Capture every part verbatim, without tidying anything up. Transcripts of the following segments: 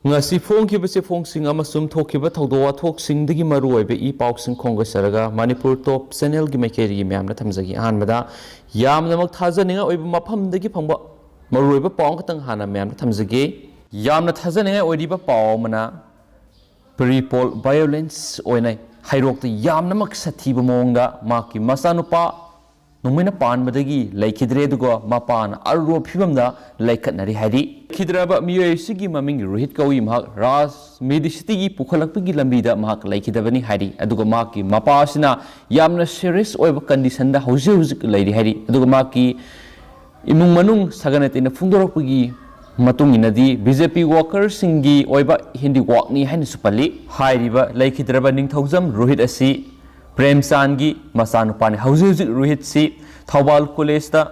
ꯉꯁꯤ ꯐꯣꯡꯈꯤꯕ ꯆꯦꯐꯣꯡꯁꯤꯡ ꯑꯃꯁꯨꯡ ꯊꯣꯛꯈꯤꯕ ꯊꯧꯗꯣꯛ ꯋꯥꯊꯣꯛꯁꯤꯡꯗꯒꯤ ꯃꯔꯨꯑꯣꯏꯕ ꯏ ꯄꯥꯎꯁꯤꯡ ꯈꯣꯝꯒꯠꯆꯔꯒ ꯃꯅꯤꯄꯨꯔ ꯇꯣꯞ ꯆꯦꯅꯦꯜꯒꯤ ꯃꯥꯏꯀꯩꯗꯒꯤ ꯃꯌꯥꯝꯅ ꯊꯝꯖꯒꯦ꯫ ꯑꯍꯥꯟꯕꯗ, ꯌꯥꯝꯅꯃꯛ ꯊꯥꯖꯅꯤꯡꯉꯥꯏ ꯑꯣꯏꯕ ꯃꯐꯝꯗꯒꯤ ꯐꯪꯕ ꯃꯔꯨꯑꯣꯏꯕ ꯄꯥꯎ ꯑꯃꯈꯛꯇꯪ ꯍꯥꯟꯅ ꯃꯌꯥꯝꯗ ꯊꯝꯖꯒꯦ꯫ ꯌꯥꯝꯅ ꯊꯥꯖꯅꯤꯡꯉꯥꯏ ꯑꯣꯏꯔꯤꯕ ꯄꯥꯎ ꯑꯃꯅ, ꯄ꯭ꯔꯤꯄꯣꯜ ꯚꯥꯏꯑꯣꯂꯦꯟꯁ ꯑꯣꯏꯅ ꯍꯩꯔꯣꯛꯇ ꯌꯥꯝꯅꯃꯛ ꯁꯥꯊꯤꯕ ꯃꯑꯣꯡꯗ ꯃꯍꯥꯛꯀꯤ ꯃꯆꯥꯅꯨꯄꯥ ꯅꯣꯡꯃꯩꯅ ꯄꯥꯟꯕꯗꯒꯤ ꯂꯩꯈꯤꯗ꯭ꯔꯦ, ꯑꯗꯨꯒ ꯃꯄꯥꯅ ꯑꯔꯨꯕ ꯐꯤꯕꯝꯗ ꯂꯩꯈꯠꯅꯔꯤ ꯍꯥꯏꯔꯤ꯫ ꯂꯩꯈꯤꯗ꯭ꯔꯕ ꯃꯤꯑꯣꯏ ꯑꯁꯤꯒꯤ ꯃꯃꯤꯡ ꯔꯣꯍꯤꯠ ꯀꯧꯏ꯫ ꯃꯍꯥꯛ ꯔꯥꯖ ꯃꯦꯗꯤꯁꯤꯇꯤꯒꯤ ꯄꯨꯈꯠꯂꯛꯄꯒꯤ ꯂꯝꯕꯤꯗ ꯃꯍꯥꯛ ꯂꯩꯈꯤꯗꯕꯅꯤ ꯍꯥꯏꯔꯤ꯫ ꯑꯗꯨꯒ ꯃꯍꯥꯛꯀꯤ ꯃꯄꯥ ꯑꯁꯤꯅ ꯌꯥꯝꯅ ꯁꯤꯔꯤꯌꯁ ꯑꯣꯏꯕ ꯀꯟꯗꯤꯁꯟꯗ ꯍꯧꯖꯤꯛ ꯍꯧꯖꯤꯛ ꯂꯩꯔꯤ ꯍꯥꯏꯔꯤ꯫ ꯑꯗꯨꯒ ꯃꯍꯥꯛꯀꯤ ꯏꯃꯨꯡ ꯃꯅꯨꯡ ꯁꯥꯒꯩ ꯅꯥꯇꯩꯅ ꯐꯣꯡꯗꯣꯔꯛꯄꯒꯤ ꯃꯇꯨꯡ ꯏꯟꯅꯗꯤ, ꯕꯤ ꯖꯦ ꯄꯤ ꯋꯥꯀꯔꯁꯤꯡꯒꯤ ꯑꯣꯏꯕ ꯍꯦꯟꯗꯤꯋꯥꯛꯅꯤ ꯍꯥꯏꯅꯁꯨ ꯄꯜꯂꯤ꯫ ꯍꯥꯏꯔꯤꯕ ꯂꯩꯈꯤꯗ꯭ꯔꯕ ꯅꯤꯡꯊꯧꯖꯝ ꯔꯣꯍꯤꯠ ꯑꯁꯤ ꯄ꯭ꯔꯦꯝꯆꯥꯟꯒꯤ ꯃꯆꯥꯅꯨꯄꯥꯅꯤ꯫ ꯍꯧꯖꯤꯛ ꯍꯧꯖꯤꯛ ꯔꯣꯍꯤꯠꯁꯤ ꯊꯧꯕꯥꯜ ꯀꯣꯂꯦꯖꯇ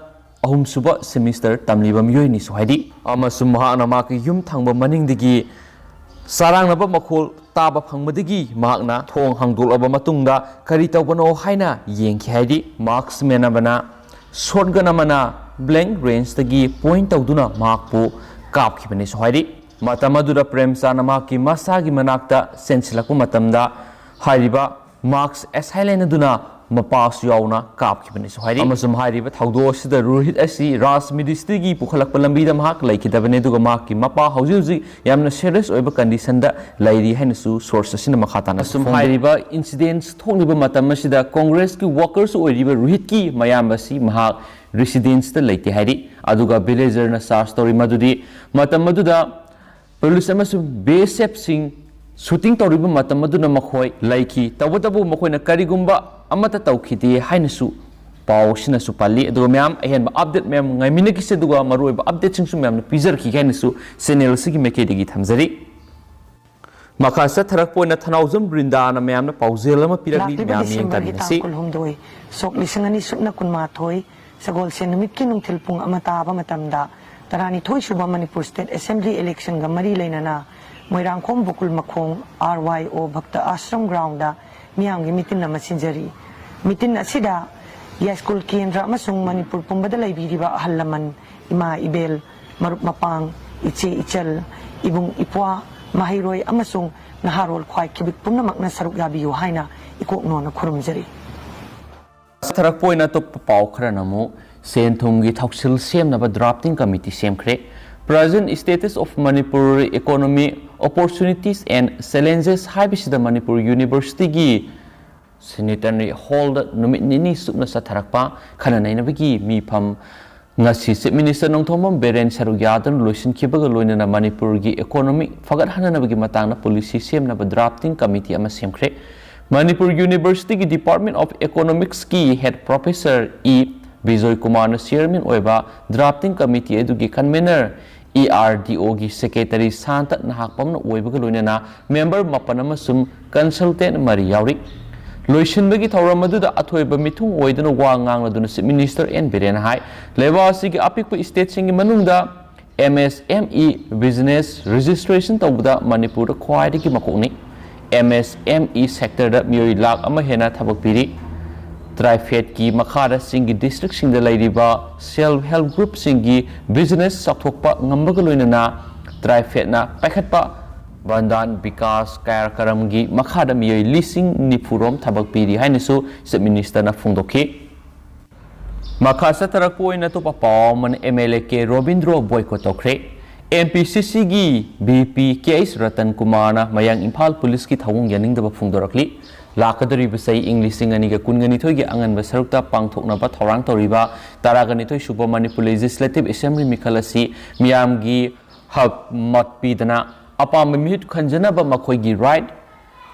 ꯑꯍꯨꯝꯁꯨꯕ ꯁꯦꯃꯤꯁꯇꯔ ꯇꯝꯂꯤꯕ ꯃꯤꯑꯣꯏꯅꯤꯁꯨ ꯍꯥꯏꯔꯤ꯫ ꯑꯃꯁꯨꯡ ꯃꯍꯥꯛꯅ ꯃꯍꯥꯛꯀꯤ ꯌꯨꯝ ꯊꯪꯕ ꯃꯅꯤꯡꯗꯒꯤ ꯆꯔꯥꯡꯅꯕ ꯃꯈꯣꯜ ꯇꯥꯕ ꯐꯪꯕꯗꯒꯤ ꯃꯍꯥꯛꯅ ꯊꯣꯡ ꯍꯥꯡꯗꯣꯛꯂꯕ ꯃꯇꯨꯡꯗ ꯀꯔꯤ ꯇꯧꯕꯅꯣ ꯍꯥꯏꯅ ꯌꯦꯡꯈꯤ ꯍꯥꯏꯔꯤ꯫ ꯃꯥꯔꯛꯁꯃꯦꯟ ꯑꯃꯅ ꯁꯣꯠꯒꯟ ꯑꯃꯅ ꯕ꯭ꯂꯦꯡ ꯔꯦꯟꯖꯇꯒꯤ ꯄꯣꯏꯟ ꯇꯧꯗꯨꯅ ꯃꯍꯥꯛꯄꯨ ꯀꯥꯞꯈꯤꯕꯅꯤꯁꯨ ꯍꯥꯏꯔꯤ꯫ ꯃꯇꯝ ꯑꯗꯨꯗ ꯄ꯭ꯔꯦꯝꯆꯥꯟꯅ ꯃꯍꯥꯛꯀꯤ ꯃꯆꯥꯒꯤ ꯃꯅꯥꯛꯇ ꯆꯦꯟꯁꯤꯜꯂꯛꯄ ꯃꯇꯝꯗ ꯍꯥꯏꯔꯤꯕ ꯃꯥꯔꯛꯁ ꯑꯦꯁꯥꯏꯂꯦꯟ ꯑꯗꯨꯅ ꯃꯄꯥꯁꯨ ꯌꯥꯎꯅ ꯀꯥꯞꯈꯤꯕꯅꯤꯁꯨ ꯍꯥꯏꯔꯤ꯫ ꯑꯃꯁꯨꯡ ꯍꯥꯏꯔꯤꯕ ꯊꯧꯗꯣꯛ ꯑꯁꯤꯗ ꯔꯣꯍꯤꯠ ꯑꯁꯤ ꯔꯥꯖ ꯃꯤꯗꯤꯁꯤꯇꯤꯒꯤ ꯄꯨꯈꯠꯂꯛꯄ ꯂꯝꯕꯤꯗ ꯃꯍꯥꯛ ꯂꯩꯈꯤꯗꯕꯅꯤ, ꯑꯗꯨꯒ ꯃꯍꯥꯛꯀꯤ ꯃꯄꯥ ꯍꯧꯖꯤꯛ ꯍꯧꯖꯤꯛ ꯌꯥꯝꯅ ꯁꯤꯔꯤꯌꯁ ꯑꯣꯏꯕ ꯀꯟꯗꯤꯁꯟꯗ ꯂꯩꯔꯤ ꯍꯥꯏꯅꯁꯨ ꯁꯣꯔꯁ ꯑꯁꯤꯅ ꯃꯈꯥ ꯇꯥꯅ ꯑꯁꯨꯝ ꯐꯣꯡꯗꯣꯛ- ꯍꯥꯏꯔꯤꯕ ꯏꯟꯁꯤꯗꯦꯟꯁ ꯊꯣꯛꯂꯤꯕ ꯃꯇꯝ ꯑꯁꯤꯗ ꯀꯣꯡꯒ꯭ꯔꯦꯁꯀꯤ ꯋꯥꯀꯔꯁꯨ ꯑꯣꯏꯔꯤꯕ ꯔꯣꯍꯤꯠꯀꯤ ꯃꯌꯥꯝꯕ ꯑꯁꯤ ꯃꯍꯥꯛ ꯔꯤꯁꯤꯗꯦꯟꯁꯇ ꯂꯩꯇꯦ ꯍꯥꯏꯔꯤ꯫ ꯑꯗꯨꯒ ꯚꯤꯂꯦꯖꯔꯅ ꯆꯥꯔꯖ ꯇꯧꯔꯤ ꯃꯗꯨꯗꯤ ꯃꯇꯝ ꯑꯗꯨꯗ ꯄꯨꯂꯤꯁ ꯑꯃꯁꯨꯡ ꯕꯤ ꯑꯦꯁ ꯑꯦꯐꯁꯤꯡ ꯁꯨꯇꯤꯡ ꯇꯧꯔꯤꯕ ꯃꯇꯝ ꯑꯗꯨꯅ ꯃꯈꯣꯏ ꯂꯩꯈꯤ꯫ ꯇꯧꯕꯇꯕꯨ ꯃꯈꯣꯏꯅ ꯀꯔꯤꯒꯨꯝꯕ ꯑꯃꯠꯇ ꯇꯧꯈꯤꯗꯦ ꯍꯥꯏꯅꯁꯨ ꯄꯥꯎ ꯑꯁꯤꯅꯁꯨ ꯄꯜꯂꯤ꯫ ꯑꯗꯨꯒ ꯃꯌꯥꯝ ꯑꯍꯦꯟꯕ ꯑꯞꯗꯦꯠ ꯃꯌꯥꯝ ꯉꯥꯏꯃꯤꯟꯅꯈꯤꯁꯤ, ꯑꯗꯨꯒ ꯃꯔꯨꯑꯣꯏꯕ ꯑꯞꯗꯦꯠꯁꯤꯡꯁꯨ ꯃꯌꯥꯝꯅ ꯄꯤꯖꯔꯛꯈꯤꯒꯦ ꯍꯥꯏꯅꯁꯨ ꯆꯦꯅꯦꯜ ꯑꯁꯤꯒꯤ ꯃꯥꯏꯀꯩꯗꯒꯤ ꯊꯝꯖꯔꯤ꯫ ꯃꯈꯥ ꯆꯠꯊꯔꯛꯄ ꯑꯣꯏꯅ ꯊꯅꯥꯎꯖꯝ ꯕ꯭ꯔꯤꯟꯗꯥꯅ ꯃꯌꯥꯝꯅ ꯄꯥꯎꯖꯦꯜ ꯑꯃ ꯄꯤꯔꯛꯂꯤ, ꯂꯥꯛꯂꯤꯕ ꯃꯌꯥꯝ ꯗꯤꯁꯦꯝꯕꯔꯒꯤ ꯇꯥꯡ ꯌꯦꯡꯃꯤꯟꯅꯁꯤ꯫ ꯀꯨꯟꯍꯨꯝꯗꯣꯏ, ꯁꯣꯛ ꯂꯤꯁꯤꯡ ꯑꯅꯤ ꯁꯨꯞꯅ ꯀꯨꯟꯃꯥꯊꯣꯏ, ꯁꯒꯣꯜꯁꯦꯟ ꯅꯨꯃꯤꯠꯀꯤ ꯅꯨꯡꯊꯤꯜ ꯄꯨꯡ ꯑꯃ ꯇꯥꯕ ꯃꯇꯝꯗ ꯇꯔꯥꯅꯤꯊꯣꯏ ꯁꯨꯕ ꯃꯅꯤꯄꯨꯔ ꯁ꯭ꯇꯦꯠ ꯑꯦꯁꯦꯝꯕ꯭ꯂꯤ ꯏꯂꯦꯛꯁꯟꯒ ꯃꯔꯤ ꯂꯩꯅꯅ ꯃꯣꯏꯔꯥꯡꯈꯣꯝ ꯒꯣꯀꯨꯜ ꯃꯈꯣꯡ ꯑꯥꯔ ꯋꯥꯏ ꯑꯣ ꯚꯛꯇ ꯑꯥꯁ꯭ꯔꯝ ꯒ꯭ꯔꯥꯎꯟꯗ ꯃꯤꯌꯥꯝꯒꯤ ꯃꯤꯇꯤꯟ ꯑꯃ ꯁꯤꯟꯖꯔꯤ꯫ ꯃꯤꯇꯤꯟ ꯑꯁꯤꯗ ꯌꯥꯏꯁ꯭ꯀꯨꯜ ꯀꯦꯟꯗ꯭ꯔ ꯑꯃꯁꯨꯡ ꯃꯅꯤꯄꯨꯔ ꯄꯨꯝꯕꯗ ꯂꯩꯕꯤꯔꯤꯕ ꯑꯍꯜ ꯂꯃꯟ, ꯏꯃꯥ ꯏꯕꯦꯜ, ꯃꯔꯨꯞ ꯃꯄꯥꯡ, ꯏꯆꯦ ꯏꯆꯜ, ꯏꯕꯨꯡ ꯏꯄ꯭ꯋꯥ, ꯃꯍꯩꯔꯣꯏ ꯑꯃꯁꯨꯡ ꯅꯍꯥꯔꯣꯜ ꯈ꯭ꯋꯥꯏ ꯈꯤꯕꯤꯛ ꯄꯨꯝꯅꯃꯛꯅ ꯁꯔꯨꯛ ꯌꯥꯕꯤꯌꯨ ꯍꯥꯏꯅ ꯏꯀꯣꯛꯅꯣꯅ ꯈꯨꯔꯨꯝꯖꯔꯤ꯫ ꯆꯠꯊꯔꯛꯄ ꯑꯣꯏꯅ ꯑꯇꯣꯞꯄ ꯄꯥꯎ ꯈꯔꯅ ꯑꯃꯨꯛ ꯁꯦꯟ ꯊꯨꯝꯒꯤ ꯊꯧꯁꯤꯜ ꯁꯦꯝꯅꯕ drafting committee ꯁꯦꯝꯈ꯭ꯔꯦ꯫ Present status of Manipur economy, opportunities and challenges ꯍꯥꯏꯕꯁꯤꯗ ꯃꯅꯤꯄꯨꯔ ꯌꯨꯅꯤꯚꯔꯁꯤꯇꯤꯒꯤ ꯁꯦꯅꯤꯇꯔꯤ ꯍꯣꯜꯗ ꯅꯨꯃꯤꯠ ꯅꯤꯅꯤ ꯆꯨꯞꯅ ꯆꯠꯊꯔꯛꯄ ꯈꯟꯅ ꯅꯩꯅꯕꯒꯤ ꯃꯤꯐꯝ ꯉꯁꯤ Chief Minister ꯅꯣꯡꯊꯣꯝꯕꯝ ꯕꯤꯔꯦꯟ ꯁꯔꯨꯛ ꯌꯥꯗꯨꯅ ꯂꯣꯏꯁꯤꯟꯈꯤꯕꯒ ꯂꯣꯏꯅꯅ ꯃꯅꯤꯄꯨꯔꯒꯤ economy ꯐꯒꯠꯍꯟꯅꯕꯒꯤ ꯃꯇꯥꯡꯗ policy ꯁꯦꯝꯅꯕ drafting committee ꯑꯃ ꯁꯦꯝꯈ꯭ꯔꯦ꯫ ꯃꯅꯤꯄꯨꯔ ꯌꯨꯅꯤꯚꯔꯁꯤꯇꯤꯒꯤ Department of Economicsꯀꯤ head professor ꯏ ꯕꯤꯖꯣꯏ ꯀꯨꯃꯥꯔꯅ chairman ꯑꯣꯏꯕ drafting committee ꯑꯗꯨꯒꯤ convener ERDOꯒꯤ secretary ꯁꯥꯟꯇ ꯅꯍꯥꯛꯄꯝꯅ ꯑꯣꯏꯕꯒ ꯂꯣꯏꯅꯅ member ꯃꯥꯄꯟ ꯑꯃꯁꯨꯡ consultant ꯃꯔꯤ ꯌꯥꯎꯔꯤ꯫ ꯂꯣꯏꯁꯤꯟꯕꯒꯤ ꯊꯧꯔꯝ ꯑꯗꯨꯗ ꯑꯊꯣꯏꯕ ꯃꯤꯊꯨꯡ ꯑꯣꯏꯗꯨꯅ ꯋꯥ ꯉꯥꯡꯂꯗꯨꯅ Chief Minister ꯑꯦꯟ ꯕꯤꯔꯦꯟꯅ ꯍꯥꯏ, ꯂꯩꯕꯥꯛ ꯑꯁꯤꯒꯤ ꯑꯄꯤꯛꯄ stateꯁꯤꯡꯒꯤ ꯃꯅꯨꯡꯗ MSME business registration ꯇꯧꯕꯗ ꯃꯅꯤꯄꯨꯔꯗ ꯈ꯭ꯋꯥꯏꯗꯒꯤ ꯃꯀꯣꯛꯅꯤ꯫ MSME sectorꯗ ꯃꯤꯑꯣꯏ ꯂꯥꯈ ꯑꯃ ꯍꯦꯟꯅ ꯊꯕꯛ ꯄꯤꯔꯤ꯫ TRIFEDꯀꯤ ꯃꯈꯥꯗ ꯆꯤꯡꯒꯤ districtꯁꯤꯡꯗ ꯂꯩꯔꯤꯕ self help groupꯁꯤꯡꯒꯤ business ꯆꯥꯎꯊꯣꯛꯄ ꯉꯝꯕꯒ ꯂꯣꯏꯅꯅ TRIFEDꯅ ꯄꯥꯏꯈꯠꯄ ꯕꯟꯗꯥꯟ ꯕꯤꯀꯥꯁ ꯀꯥꯔꯌꯀ꯭ꯔꯝꯒꯤ ꯃꯈꯥꯗ ꯃꯤꯑꯣꯏ ꯂꯤꯁꯤꯡ ꯅꯤꯐꯨ ꯔꯣꯝ ꯊꯕꯛ ꯄꯤꯔꯤ ꯍꯥꯏꯅꯁꯨ Chief Ministerꯅ ꯐꯣꯡꯗꯣꯛꯈꯤ꯫ ꯃꯈꯥ ꯆꯠꯊꯔꯛꯄ ꯑꯣꯏꯅ ꯑꯇꯣꯞꯄ ꯄꯥꯎ ꯑꯃꯅ MLA ꯀꯦ ꯔꯣꯕꯤꯟꯗ꯭ꯔꯣ boycott ꯇꯧꯈ꯭ꯔꯦ꯫ MPCCꯒꯤ VP ꯀꯦ ꯑꯩꯆ ꯔꯇꯟ ꯀꯨꯃꯥꯔꯅ ꯃꯌꯥꯡ ꯏꯝꯐꯥꯜ ꯄꯨꯂꯤꯁꯀꯤ ꯊꯧꯑꯣꯡ ꯌꯥꯅꯤꯡꯗꯕ ꯐꯣꯡꯗꯣꯔꯛꯂꯤ꯫ ꯂꯥꯛꯀꯗꯧꯔꯤꯕ ꯆꯍꯤ ꯏꯪ ꯂꯤꯁꯤꯡ ꯑꯅꯤꯒ ꯀꯨꯟꯒ ꯅꯤꯊꯣꯏꯒꯤ ꯑꯉꯟꯕ ꯁꯔꯨꯛꯇ ꯄꯥꯡꯊꯣꯛꯅꯕ ꯊꯧꯔꯥꯡ ꯇꯧꯔꯤꯕ ꯇꯔꯥꯒ ꯅꯤꯊꯣꯏ ꯁꯨꯕ ꯃꯅꯤꯄꯨꯔ Legislative Assembly ꯃꯤꯈꯜ ꯑꯁꯤ ꯃꯤꯌꯥꯝꯒꯤ ꯍꯛ ꯃꯠ ꯄꯤꯗꯅ ꯑꯄꯥꯝꯕ ꯃꯤꯍꯨꯠ ꯈꯟꯖꯅꯕ ꯃꯈꯣꯏꯒꯤ right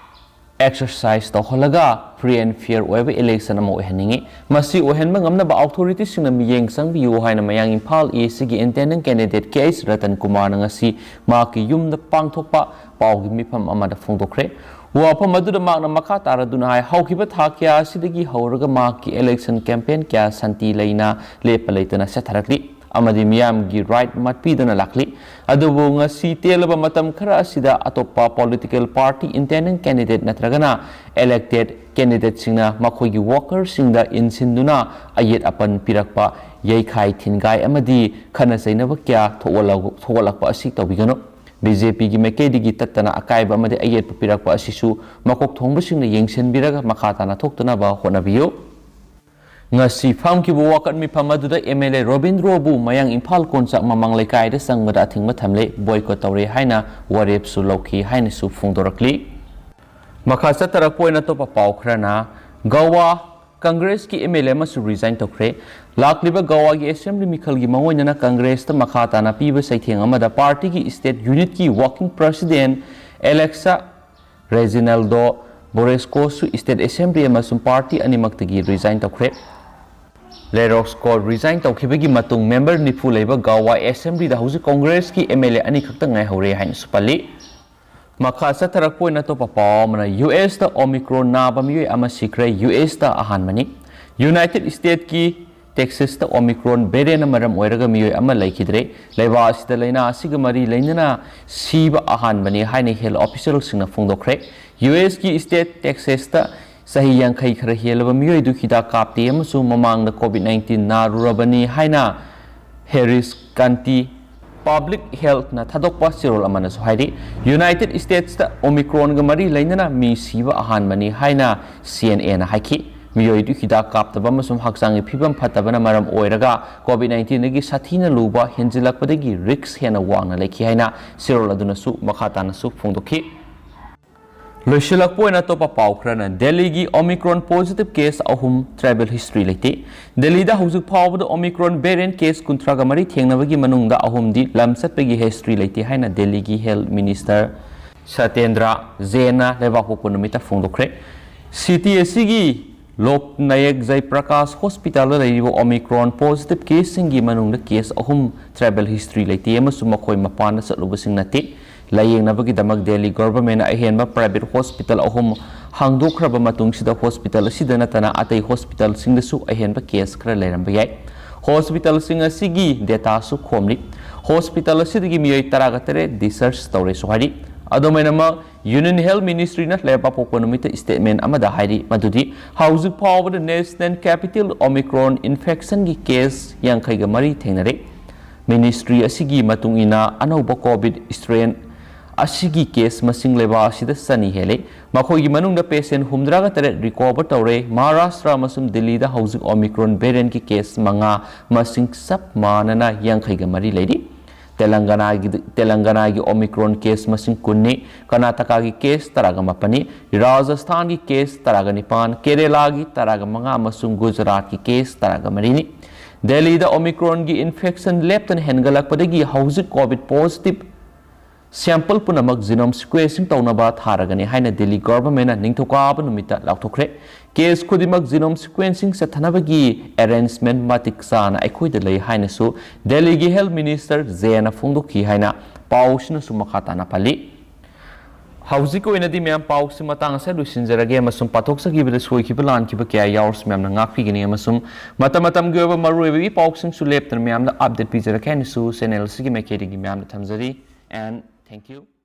exercise ꯇꯧꯍꯜꯂꯒ free and fair ꯑꯣꯏꯕ election ꯑꯃ ꯑꯣꯏꯍꯟꯅꯤꯡꯏ꯫ ꯃꯁꯤ ꯑꯣꯏꯍꯟꯕ ꯉꯝꯅꯕ authorityꯁꯤꯡꯅ ꯃꯤꯠꯌꯦꯡ ꯆꯪꯕꯤꯌꯨ ꯍꯥꯏꯅ ꯃꯌꯥꯡ ꯏꯝꯐꯥꯜ Eastꯀꯤ independent candidate ꯀꯦ ꯑꯩꯆ ꯔꯇꯟ ꯀꯨꯃꯥꯔꯅ ꯉꯁꯤ ꯃꯍꯥꯛꯀꯤ ꯌꯨꯝꯗ ꯄꯥꯡꯊꯣꯛꯄ ꯄꯥꯎꯒꯤ ꯃꯤꯐꯝ ꯑꯃꯗ ꯐꯣꯡꯗꯣꯛꯈ꯭ꯔꯦ꯫ ꯋꯥꯐꯝ ꯑꯗꯨꯗ ꯃꯍꯥꯛꯅ ꯃꯈꯥ ꯇꯥꯔꯗꯨꯅ ꯍꯥꯏ, ꯍꯧꯈꯤꯕ ꯊꯥ ꯀꯌꯥ ꯑꯁꯤꯗꯒꯤ ꯍꯧꯔꯒ ꯃꯍꯥꯛꯀꯤ election campaign ꯀꯌꯥ ꯁꯥꯟꯇꯤ ꯂꯩꯅ ꯂꯦꯞꯄ ꯂꯩꯇꯅ ꯆꯠꯊꯔꯛꯂꯤ ꯑꯃꯗꯤ ꯃꯤꯌꯥꯝꯒꯤ right ꯃꯠꯄꯤꯗꯨꯅ ꯂꯥꯛꯂꯤ꯫ ꯑꯗꯨꯕꯨ ꯉꯁꯤ ꯇꯦꯜꯂꯕ ꯃꯇꯝ ꯈꯔ ꯑꯁꯤꯗ ꯑꯇꯣꯞꯄ political party independent candidate ꯅꯠꯇ꯭ꯔꯒꯅ elected candidateꯁꯤꯡꯅ ꯃꯈꯣꯏꯒꯤ workerꯁꯤꯡꯗ ꯏꯟꯁꯤꯟꯗꯨꯅ ꯑꯌꯦꯠ ꯑꯄꯟ ꯄꯤꯔꯛꯄ ꯌꯩꯈꯥꯏ ꯊꯤꯟꯒꯥꯏ ꯑꯃꯗꯤ ꯈꯠꯅ ꯆꯩꯅꯕ ꯀꯌꯥ ꯊꯣꯛꯍꯜꯂ-, ꯊꯣꯛꯍꯜꯂꯛꯄ ꯑꯁꯤ ꯇꯧꯕꯤꯒꯅꯨ꯫ ꯕꯤ ꯖꯦ ꯄꯤꯒꯤ ꯃꯥꯏꯀꯩꯗꯒꯤ ꯇꯠꯇꯅ ꯑꯀꯥꯏꯕ ꯑꯃꯗꯤ ꯑꯌꯦꯠꯄ ꯄꯤꯔꯛꯄ ꯑꯁꯤꯁꯨ ꯃꯀꯣꯛ ꯊꯣꯡꯕꯁꯤꯡꯅ ꯌꯦꯡꯁꯤꯟꯕꯤꯔꯒ ꯃꯈꯥ ꯇꯥꯅ ꯊꯣꯛꯇꯅꯕ ꯍꯣꯠꯅꯕꯤꯌꯨ꯫ ꯉꯁꯤ ꯐꯝꯈꯤꯕ ꯋꯥꯀꯠ ꯃꯤꯐꯝ ꯑꯗꯨꯗ ꯑꯦꯝ ꯑꯦꯜ ꯑꯦ ꯔꯣꯕꯤꯟꯗ꯭ꯔꯣꯕꯨ ꯃꯌꯥꯡ ꯏꯝꯐꯥꯜ ꯀꯣꯟꯆꯥꯛ ꯃꯃꯥꯡ ꯂꯩꯀꯥꯏꯗ ꯆꯪꯕꯗ ꯑꯊꯤꯡꯕ ꯊꯝꯂꯦ, ꯕꯣꯏꯀꯣꯠ ꯇꯧꯔꯦ ꯍꯥꯏꯅ ꯋꯥꯔꯦꯞꯁꯨ ꯂꯧꯈꯤ ꯍꯥꯏꯅꯁꯨ ꯐꯣꯡꯗꯣꯔꯛꯂꯤ꯫ ꯃꯈꯥ ꯆꯠꯊꯔꯛꯄ ꯑꯣꯏꯅ ꯑꯇꯣꯞꯄ ꯄꯥꯎ ꯈꯔꯅ, ꯒꯋꯥ ꯀꯪꯒ꯭ꯔꯦꯁꯀꯤ ꯑꯦꯝ ꯑꯦꯜ ꯑꯦ ꯑꯃꯁꯨ ꯔꯤꯖꯥꯏꯟ ꯇꯧꯈ꯭ꯔꯦ꯫ ꯂꯥꯛꯂꯤꯕ ꯒꯋꯥꯒꯤ ꯑꯦꯁꯦꯝꯕ꯭ꯂꯤ ꯃꯤꯈꯜꯒꯤ ꯃꯥꯡꯑꯣꯏꯅꯅ ꯀꯪꯒ꯭ꯔꯦꯁꯇ ꯃꯈꯥ ꯇꯥꯅ ꯄꯤꯕ ꯆꯩꯊꯦꯡ ꯑꯃꯗ ꯄꯥꯔꯇꯤꯒꯤ ꯁ꯭ꯇꯦꯠ ꯌꯨꯅꯤꯠꯀꯤ ꯋꯥꯔꯀꯤꯡ ꯄ꯭ꯔꯁꯤꯗꯦꯟꯠ ꯑꯦꯂꯦꯛꯁꯥ ꯔꯦꯖꯤꯅꯥꯜꯗꯣ ꯕꯣꯔꯦꯁꯀꯣꯁꯨ ꯁ꯭ꯇꯦꯠ ꯑꯦꯁꯦꯝꯕ꯭ꯂꯤ ꯑꯃꯁꯨꯡ ꯄꯥꯔꯇꯤ ꯑꯅꯤꯃꯛꯇꯒꯤ ꯔꯤꯖꯥꯏꯟ ꯇꯧꯈ꯭ꯔꯦ꯫ ꯂꯦꯔꯣꯛꯁꯀꯣ ꯔꯤꯖꯥꯏꯟ ꯇꯧꯈꯤꯕꯒꯤ ꯃꯇꯨꯡ ꯃꯦꯝꯕꯔ ꯅꯤꯐꯨ ꯂꯩꯕ ꯒꯋꯥ ꯑꯦꯁꯦꯝꯕ꯭ꯂꯤꯗ ꯍꯧꯖꯤꯛ ꯀꯪꯒ꯭ꯔꯦꯁꯀꯤ ꯑꯦꯝ ꯑꯦꯜ ꯑꯦ ꯑꯅꯤꯈꯛꯇ ꯉꯥꯏꯍꯧꯔꯦ ꯍꯥꯏꯅꯁꯨ ꯄꯜꯂꯤ꯫ ꯃꯈꯥ ꯆꯠꯊꯔꯛꯄ ꯑꯣꯏꯅ ꯑꯇꯣꯞꯄ ꯄꯥꯎ ꯑꯃꯅ, ꯌꯨ ꯑꯦꯁꯇ ꯑꯣꯃꯤꯀ꯭ꯔꯣꯟ ꯅꯥꯕ ꯃꯤꯑꯣꯏ ꯑꯃ ꯁꯤꯈ꯭ꯔꯦ꯫ ꯌꯨ ꯑꯦꯁꯇ ꯑꯍꯥꯟꯕꯅꯤ꯫ ꯌꯨꯅꯥꯏꯇꯦꯗ ꯁ꯭ꯇꯦꯠꯀꯤ ꯇꯦꯛꯁꯥꯁꯇ ꯑꯣꯃꯤꯀ꯭ꯔꯣꯟ ꯚꯦꯔꯤꯌꯦꯟꯠꯅ ꯃꯔꯝ ꯑꯣꯏꯔꯒ ꯃꯤꯑꯣꯏ ꯑꯃ ꯂꯩꯈꯤꯗ꯭ꯔꯦ꯫ ꯂꯩꯕꯥꯛ ꯑꯁꯤꯗ ꯂꯥꯏꯅꯥ ꯑꯁꯤꯒ ꯃꯔꯤ ꯂꯩꯅꯅ ꯁꯤꯕ ꯑꯍꯥꯟꯕꯅꯤ ꯍꯥꯏꯅ ꯍꯦꯜꯊ ꯑꯣꯐꯤꯁꯤꯌꯦꯜꯁꯤꯡꯅ ꯐꯣꯡꯗꯣꯛꯈ꯭ꯔꯦ꯫ ꯌꯨ ꯑꯦꯁꯀꯤ ꯁ꯭ꯇꯦꯠ ꯇꯦꯛꯁꯥꯁꯇ ꯆꯍꯤ ꯌꯥꯡꯈꯩ ꯈꯔ ꯍꯦꯜꯂꯕ ꯃꯤꯑꯣꯏ ꯑꯗꯨ ꯍꯤꯗꯥꯛ ꯀꯥꯞꯇꯦ ꯑꯃꯁꯨꯡ ꯃꯃꯥꯡꯗ ꯀꯣꯚꯤꯗ ꯅꯥꯏꯟꯇꯤꯟ ꯅꯥꯔꯨꯔꯕꯅꯤ ꯍꯥꯏꯅ ꯍꯦꯔꯤꯁ ꯀꯥꯟꯇꯤ ꯄꯕ꯭ꯂꯤꯛ ꯍꯦꯜꯊꯅ ꯊꯥꯗꯣꯛꯄ ꯆꯦꯔꯣꯜ ꯑꯃꯅꯁꯨ ꯍꯥꯏꯔꯤ꯫ ꯌꯨꯅꯥꯏꯇꯦꯗ ꯁ꯭ꯇꯦꯠꯁꯇ ꯑꯣꯃꯤꯀ꯭ꯔꯣꯟꯒ ꯃꯔꯤ ꯂꯩꯅꯅ ꯃꯤ ꯁꯤꯕ ꯑꯍꯥꯟꯕꯅꯤ ꯍꯥꯏꯅ ꯁꯤ ꯑꯦꯟ ꯑꯦꯅ ꯍꯥꯏꯈꯤ꯫ ꯃꯤꯑꯣꯏ ꯑꯗꯨ ꯍꯤꯗꯥꯛ ꯀꯥꯞꯇꯕ ꯑꯃꯁꯨꯡ ꯍꯛꯆꯥꯡꯒꯤ ꯐꯤꯕꯝ ꯐꯠꯇꯕꯅ ꯃꯔꯝ ꯑꯣꯏꯔꯒ ꯀꯣꯚꯤꯗ ꯅꯥꯏꯟꯇꯤꯟꯗꯒꯤ ꯁꯥꯊꯤꯅ ꯂꯨꯕ ꯍꯦꯟꯖꯤꯜꯂꯛꯄꯗꯒꯤ ꯔꯤꯁ꯭ꯛ ꯍꯦꯟꯅ ꯋꯥꯡꯅ ꯂꯩꯈꯤ ꯍꯥꯏꯅ ꯆꯦꯔꯣꯜ ꯑꯗꯨꯅꯁꯨ ꯃꯈꯥ ꯇꯥꯅꯁꯨ ꯐꯣꯡꯗꯣꯛꯈꯤ꯫ ꯂꯣꯏꯁꯤꯜꯂꯛꯄ ꯑꯣꯏꯅ ꯑꯇꯣꯞꯄ ꯄꯥꯎ ꯈꯔꯅ, ꯗꯦꯜꯂꯤꯒꯤ ꯑꯣꯃꯤꯀ꯭ꯔꯣꯟ ꯄꯣꯖꯤꯇꯤꯚ ꯀꯦꯁ ꯑꯍꯨꯝ ꯇ꯭ꯔꯥꯏꯕꯦꯜ ꯍꯤꯁꯇ꯭ꯔꯤ ꯂꯩꯇꯦ꯫ ꯗꯦꯜꯂꯤꯗ ꯍꯧꯖꯤꯛ ꯐꯥꯎꯕꯗ ꯑꯣꯃꯤꯀ꯭ꯔꯣꯟ ꯚꯦꯔꯤꯌꯦꯟꯠ ꯀꯦꯁ ꯀꯨꯟꯊ꯭ꯔꯥꯒ ꯃꯔꯤ ꯊꯦꯡꯅꯕꯒꯤ ꯃꯅꯨꯡꯗ ꯑꯍꯨꯝꯗꯤ ꯂꯝ ꯆꯠꯄꯒꯤ ꯍꯤꯁꯇ꯭ꯔꯤ ꯂꯩꯇꯦ ꯍꯥꯏꯅ ꯗꯦꯜꯂꯤꯒꯤ ꯍꯦꯜꯊ ꯃꯤꯅꯤꯁꯇꯔ ꯁꯇꯦꯟꯗ꯭ꯔ ꯖꯦꯟꯅ ꯂꯩꯕꯥꯛꯄꯣꯛꯄ ꯅꯨꯃꯤꯠꯇ ꯐꯣꯡꯗꯣꯛꯈ꯭ꯔꯦ꯫ ꯁꯤꯇꯤ ꯑꯁꯤꯒꯤ ꯂꯣꯛ ꯅꯥꯌꯛ ꯖꯌꯄ꯭ꯔꯀꯥꯁ ꯍꯣꯁꯄꯤꯇꯥꯜꯗ ꯂꯩꯔꯤꯕ ꯑꯣꯃꯤꯀ꯭ꯔꯣꯟ ꯄꯣꯖꯤꯇꯤꯚ ꯀꯦꯁꯁꯤꯡꯒꯤ ꯃꯅꯨꯡꯗ ꯀꯦꯁ ꯑꯍꯨꯝ ꯇ꯭ꯔꯥꯏꯕꯦꯜ ꯍꯤꯁꯇ꯭ꯔꯤ ꯂꯩꯇꯦ ꯑꯃꯁꯨꯡ ꯃꯈꯣꯏ ꯃꯄꯥꯟꯗ ꯆꯠꯂꯨꯕꯁꯤꯡ ꯅꯠꯇꯦ꯫ ꯂꯥꯌꯦꯡꯅꯕꯒꯤꯗꯃꯛ ꯗꯦꯜꯂꯤ ꯒꯣꯚꯔꯟꯃꯦꯟꯠꯅ ꯑꯍꯦꯟꯕ ꯄ꯭ꯔꯥꯏꯚꯦꯠ ꯍꯣꯁꯄꯤꯇꯥꯜ ꯑꯍꯨꯝ ꯍꯥꯡꯗꯣꯛꯈ꯭ꯔꯕ ꯃꯇꯨꯡꯁꯤꯗ ꯍꯣꯁꯄꯤꯇꯥꯜ ꯑꯁꯤꯗ ꯅꯠꯇꯅ ꯑꯇꯩ ꯍꯣꯁꯄꯤꯇꯥꯜꯁꯤꯡꯗꯁꯨ ꯑꯍꯦꯟꯕ ꯀꯦꯁ ꯈꯔ ꯂꯩꯔꯝꯕ ꯌꯥꯏ꯫ ꯍꯣꯁꯄꯤꯇꯥꯜꯁꯤꯡ ꯑꯁꯤꯒꯤ ꯗꯦꯇꯥꯁꯨ ꯈꯣꯝꯂꯤ꯫ ꯍꯣꯁꯄꯤꯇꯥꯜ ꯑꯁꯤꯗꯒꯤ ꯃꯤꯑꯣꯏ ꯇꯔꯥꯒ ꯇꯔꯦꯠ ꯗꯤꯁꯆꯥꯔꯖ ꯇꯧꯔꯦꯁꯨ ꯍꯥꯏꯔꯤ꯫ ꯑꯗꯨꯃꯥꯏꯅꯃꯛ Union Health Ministryꯅ ꯂꯩꯕꯥꯛ ꯄꯣꯛꯄ ꯅꯨꯃꯤꯠꯇ statement ꯑꯃꯗ ꯍꯥꯏꯔꯤ ꯃꯗꯨꯗꯤ ꯍꯧꯖꯤꯛ ꯐꯥꯎꯕꯗ National Capital Omicron infectionꯒꯤ case ꯌꯥꯡꯈꯩꯒ ꯃꯔꯤ ꯊꯦꯡꯅꯔꯦ꯫ Ministry ꯑꯁꯤꯒꯤ ꯃꯇꯨꯡ ꯏꯟꯅ ꯑꯅꯧꯕ COVID strain ꯑꯁꯤꯒꯤ case ꯃꯁꯤꯡ ꯂꯩꯕꯥꯛ ꯑꯁꯤꯗ ꯆꯅꯤ ꯍꯦꯜꯂꯦ꯫ ꯃꯈꯣꯏꯒꯤ ꯃꯅꯨꯡꯗ patient ꯍꯨꯝꯗ꯭ꯔꯥꯒ ꯇꯔꯦꯠ recover ꯇꯧꯔꯦ꯫ ꯃꯍꯥꯔꯥꯁꯇ꯭ꯔ ꯑꯃꯁꯨꯡ ꯗꯤꯜꯂꯤꯗ ꯍꯧꯖꯤꯛ Omicron variantꯀꯤ case ꯃꯉꯥ, ꯃꯁꯤꯡ ꯆꯞ ꯃꯥꯟꯅꯅ ꯌꯥꯡꯈꯩꯒ ꯃꯔꯤ ꯂꯩꯔꯤ꯫ ꯇꯦꯂꯪꯒꯅꯥꯒꯤ, ꯇꯦꯂꯪꯒꯅꯥꯒꯤ Omicron case ꯃꯁꯤꯡ ꯀꯨꯟꯅꯤ, ꯀꯔꯅꯥꯇꯀꯥꯒꯤ case ꯇꯔꯥꯒ ꯃꯥꯄꯟꯅꯤ, ꯔꯥꯖꯁꯊꯥꯟꯒꯤ case ꯇꯔꯥꯒ ꯅꯤꯄꯥꯟ, ꯀꯦꯔꯦꯂꯥꯒꯤ ꯇꯔꯥꯒ ꯃꯉꯥ ꯑꯃꯁꯨꯡ ꯒꯨꯖꯔꯥꯠꯀꯤ case ꯇꯔꯥꯒ ꯃꯔꯤꯅꯤ꯫ ꯗꯦꯜꯂꯤꯗ Omicronꯒꯤ infection ꯂꯦꯞꯇꯅ ꯍꯦꯟꯒꯠꯂꯛꯄꯗꯒꯤ ꯍꯧꯖꯤꯛ COVID positive sample ꯄꯨꯝꯅꯃꯛ genome sequencing ꯇꯧꯅꯕ ꯊꯥꯔꯒꯅꯤ ꯍꯥꯏꯅ ꯗꯦꯜꯂꯤ governmentꯅ ꯅꯤꯡꯊꯧꯀꯥꯕ ꯅꯨꯃꯤꯠꯇ ꯂꯥꯎꯊꯣꯛꯈ꯭ꯔꯦ꯫ Case ꯈꯨꯗꯤꯡꯃꯛ genome sequencing ꯆꯠꯊꯅꯕꯒꯤ arrangement ꯃꯇꯤꯛ ꯆꯥꯅ ꯑꯩꯈꯣꯏꯗ ꯂꯩ ꯍꯥꯏꯅꯁꯨ ꯗꯦꯜꯂꯤꯒꯤ Health Minister Jainꯅ ꯐꯣꯡꯗꯣꯛꯈꯤ ꯍꯥꯏꯅ ꯄꯥꯎꯁꯤꯅꯁꯨ ꯃꯈꯥ ꯇꯥꯅ ꯄꯜꯂꯤ꯫ ꯍꯧꯖꯤꯛꯀꯤ ꯑꯣꯏꯅꯗꯤ ꯃꯌꯥꯝ ꯄꯥꯎꯁꯤ ꯃꯇꯥꯡ ꯑꯁꯤꯗ ꯂꯣꯏꯁꯤꯟꯖꯔꯒꯦ ꯑꯃꯁꯨꯡ ꯄꯥꯊꯣꯛꯆꯈꯤꯕꯗ ꯁꯣꯏꯈꯤꯕ ꯂꯥꯟꯈꯤꯕ ꯀꯌꯥ ꯌꯥꯎꯔꯁꯨ ꯃꯌꯥꯝꯅ ꯉꯥꯛꯄꯤꯒꯅꯤ ꯑꯃꯁꯨꯡ ꯃꯇꯝ ꯃꯇꯝꯒꯤ ꯑꯣꯏꯕ ꯃꯔꯨꯑꯣꯏꯕ ꯏ ꯄꯥꯎꯁꯤꯡꯁꯨ ꯂꯦꯞꯇꯅ ꯃꯌꯥꯝꯗ update ꯄꯤꯖꯔꯛꯀꯦ ꯍꯥꯏꯅꯁꯨ channel ꯑꯁꯤꯒꯤ ꯃꯥꯏꯀꯩꯗꯒꯤ ꯃꯌꯥꯝꯗ ꯊꯝꯖꯔꯤ꯫ And thank you.